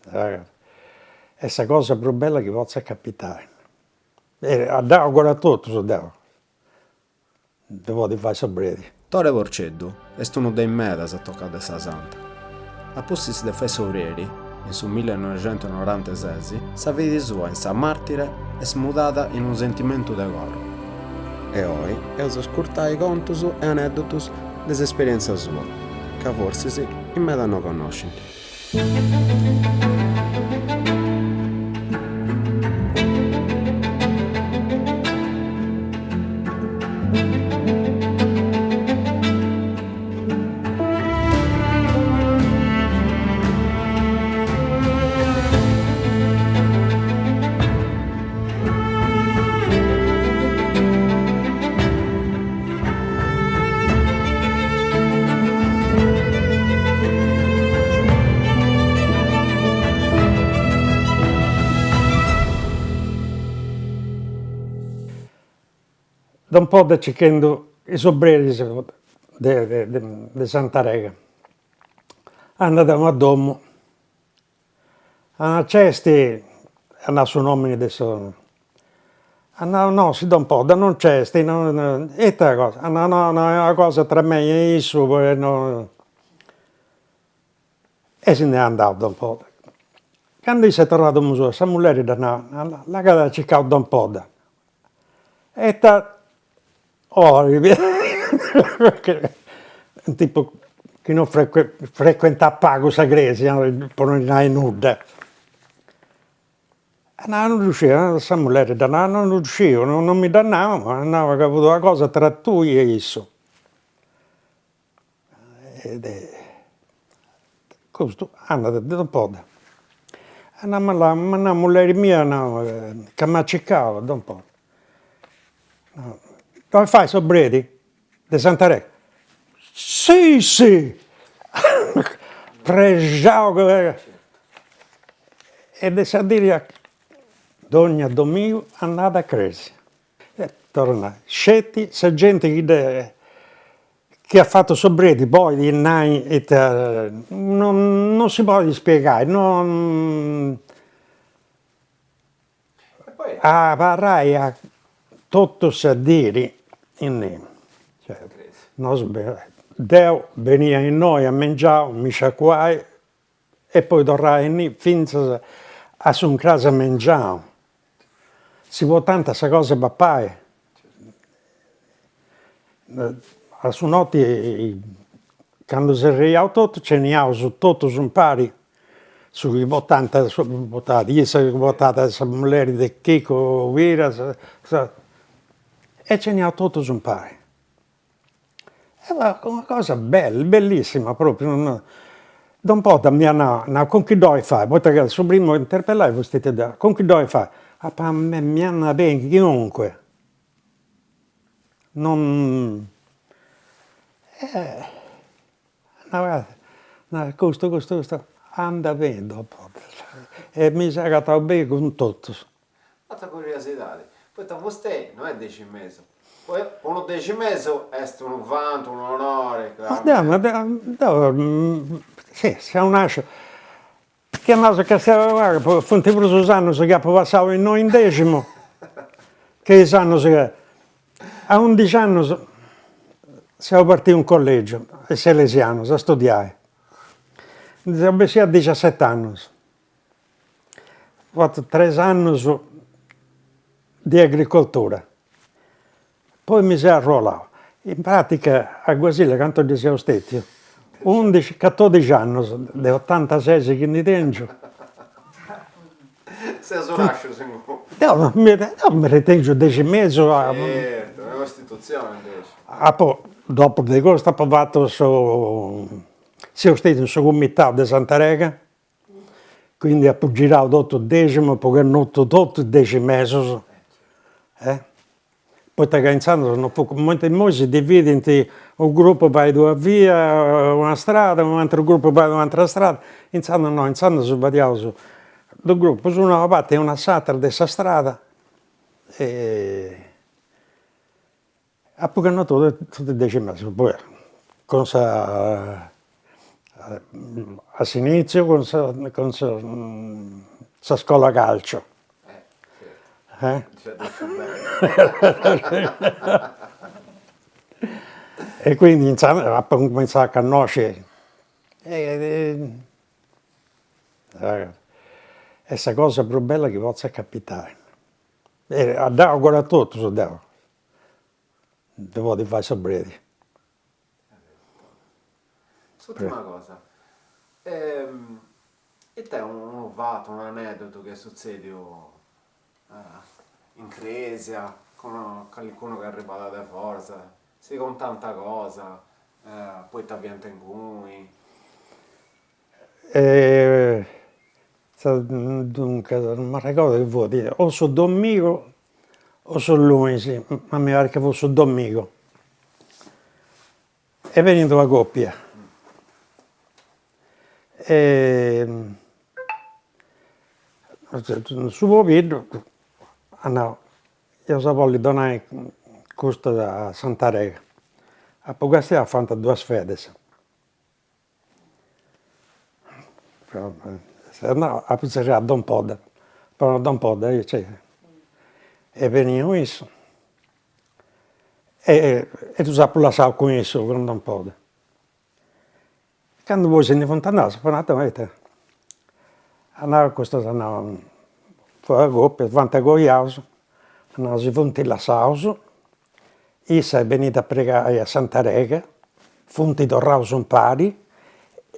Est sa cosa prus bella chi potzat capitai. E dd'auguru a totus deu de podi fai su predi. Tore Porceddu est unu de is medas tocaus de sa Santa. A pustis de fai s'obreri, in su millenoixentunorantases, sa fidi sua in sa màrtire est mudada in unu sentimentu de coro. E oi eus a ascurtai contus e anèddotus de s'esperièntzia sua, ca forsis in meda no connoscint. Don Podda circhendu is obreris de de Sant'Arega, andat a una domu, nc'est, at nau su nomini de su At nau, no, si don Podda non nc'est, ita cosa, at nau, no no est una cosa tra mei e issu e no. E si nd'est andau don Podda. Candu issu est torrau a domu sua, sa mulleri dd'at nau, là ca t'at circau don Podda. Ita 'olit, unu tipu chi non frecuentat pagu sa cresia, po non nai nudda. At nau, non ddu sciu, sa mulleri dd'at nau, non ddu sciu, non mi dd'at nau, at nau ca fut una cosa tra tui e issu. Custu andat de don Podda, at nau, ma là, m'at nau mulleri mia nau ca m'at circau don Podda. Dd'olis fai su predi de Sant'Arega? Si si! Prexau e de sa diri dogna domingu andat a cresia. E torru a nai, sceti sa genti chi chi at fatu su predi podit nai ita, non si podit spiegai, non A abarrai a totu sa diri innì, cioè nosu deu benia innoi a mengianu, mi sciacuai e poi torrai innì finzas a s'incras a mengianu, si portant sa cosa 'e papai, a su noti candu serriaus totu ceniaus totus impari Su chi portant, su chi portat issa, su chi portat sa mulleri de Chicu Piras, e ceniaus totus impari. E una cosa bella, bellissima propriu, Don Podda m'iat nau, nau, cun chi dd'olis fai, poita ca su primu a interpellai fut stetiu deu, cun chi dd'olis fai? Apu nau, a mei mi andat beni chiunque, non Nau, custu custu custu, andat beni don Podda, e mi seu agatau beni cun totus. Atra curiosidadi, poita fustei no est deximesu, po unu deximesu est unu vantu, unu onori. Ma deu ma deu deu si seu nasciu, chi andaus a castiai pagu pagu funt prus is annus chi apu passau innoi in Deximu che is annus chi A undixi annus seu partiu in collegiu, a is Salesianus, a studiai. Ndi seu bessiu a dixiaset'annus. Fatu tres annus de agricoltura, poi mi seu arruolau. In pratica a Guasila cantu ndi seu stetiu? Undixi, catodixi annus, de otantases chi ndi tengiu. Seus nàscius inguni. Deu mi deu mi ritengiu deximesu. Certu, est un'istitutzioni inveci. Apu, dopu de custu apu fatu su, seu stetiu in su cumitau de Sant'Arega, quindi apu girau totu Deximu, apu connotu totu is deximesus, Poita ca intzandus non fut cumenti immoi si dividint, unu grupu fait una via, una strada, u' ateru grupu fait u'atera strada, intzandus no, intzandus fadiaus dus grupus, unu a una parti e unu a s'atera de sa strada e apu connotu totu is deximesus, poi cun sa. A s'iniziu cun sa cun sa sa scola calcio. Eh E quindi inzandus apu cuminzau a connosci Est sa cosa prus bella chi potzat capitai. E dd'auguru a totus deu de podi fai su predi. S'urtima cosa, ita est unu fatu, un'aneddotu chi est sutzediu in cresia cun calincunu chi arribbat de foras, si contant cosa, poita fiant inguni. Duncas non m'arregordu chi fut o su domigu o su lunis, ma mi parit chi fut su domigu, est benida una copia e su pobiddu at nau, eus a bolli donai custu a Sant'Arega, apu castiau fuant duas fedes Apu zerriau a don Podda, apu nau, don Podda aici est beniu issu e ddus apu lassaus cun issu, cun don Podda. Candu poi si ndi funt andaus apu nau, ma ita, at nau custas at nau, fut una copia, fuant coiaus, at nau si funt lassaus Issa est benida a pregai a Sant'Arega, funt torraus impari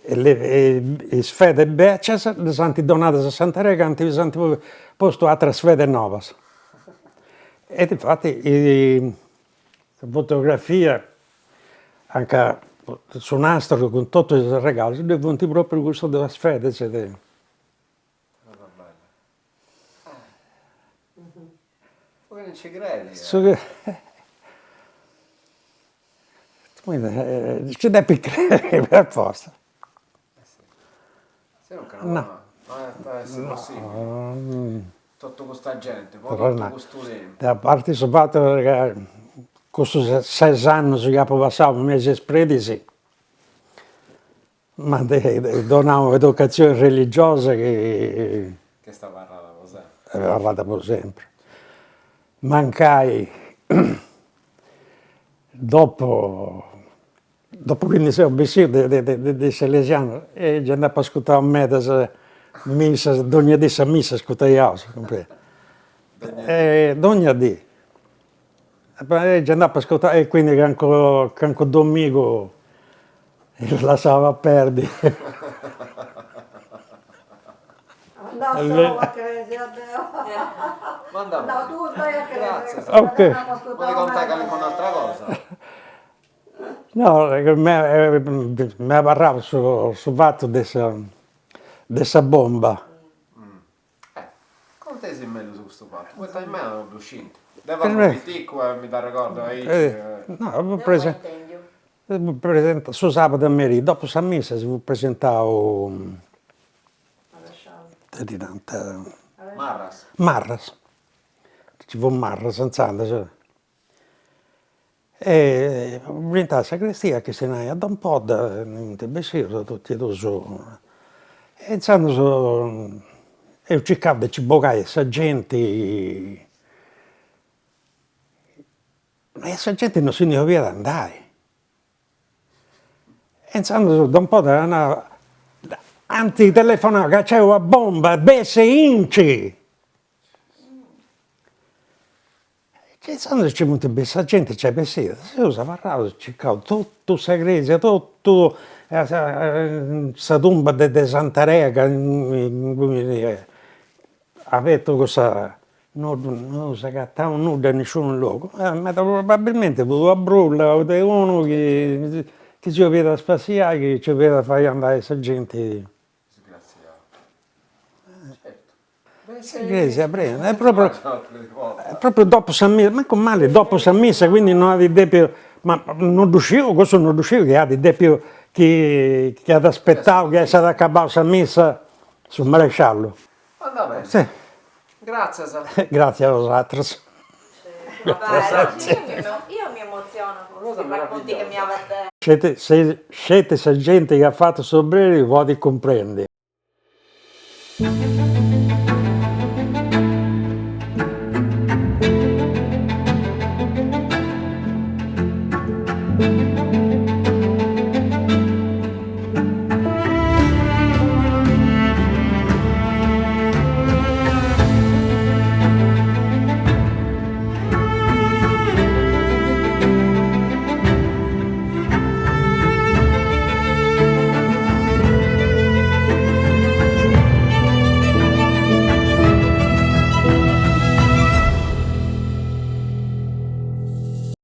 e is fedes becias ddas ant donadas a Sant'Arega e ant postu ateras fedes nobas. E difati sa fotografia anca su nastru cun totus is arregalus ddoi funt propriu custas duas fedes de Cosa bella. Po chini nci creit. Su chi nci depit crei per forza. Sinunca no no at a essi possibili. Totu custa genti po totu custu tempus. A parti su fatu ca custus ses annus chi apu passau in mesu a is predis M'ant donau educazioni religiosa chi. Ch'est abarrada po sempri. Est abarrada po sempri. Mancai dopo dopo chi ndi seu bessiu de de is salesianus e gei nd'apu ascurtau medas missas, dogna dì sa missa ascurtaiaus, cumprendi, dogna dì Gei nd'apu ascurtau e quindi cancu cancu domigu lassau a perdi. Andau solu a cresia deu. Andau tui bai a cresia. Ok. Podis contai calincun'atra cosa? No, m'est abarrau su su fatu de sa de sa bomba. Eh, contesi mellus custu fatu, poita in meda no ddu scint. Deu fia piticu e mi dd'arregordu aici. No, presentau, su sabadu a merì, dopu sa missa si fut presentau, ita ddi nant Marras. Marras, nci fut Marras intzandus E brintat in sagrestia a chistionai a don Podda, funt bessius totu e dus, e intzandus eus circau de nci bogai sa genti, ma sa genti non si ndi 'oliat andai. E intzandus don Podda at nau, ant telefonau ca nc'est una bomba, bessi·inci E intzandus nci funt bessius, sa genti nc'est bessida, seus abarraus, circaus totu sa cresia, totu sa tumba de Sant'Arega, inguni abertu cussa, no no eus agatau nudda in nisciunu logu, meda probabilmenti fut una brulla de unu chi chi si 'oliat spassiai, chi nci 'oliat fai andai sa genti Disgraziau. Certu. Sa cresia prena, e propriu propriu dopu sa missa, mancu mali dopu sa missa, quindi no at depiu, ma no ddu sciu, cussu no ddu sciu chi at depiu, chi chi at aspetau chi essat acabau sa missa su maresciallu. Andat beni. Si. Gratzias. Gratzias a bosatrus. Io mi emoziono con questi racconti che mi avete. Sceti sceti sa genti chi at fatu s'obreri podit cumprendi.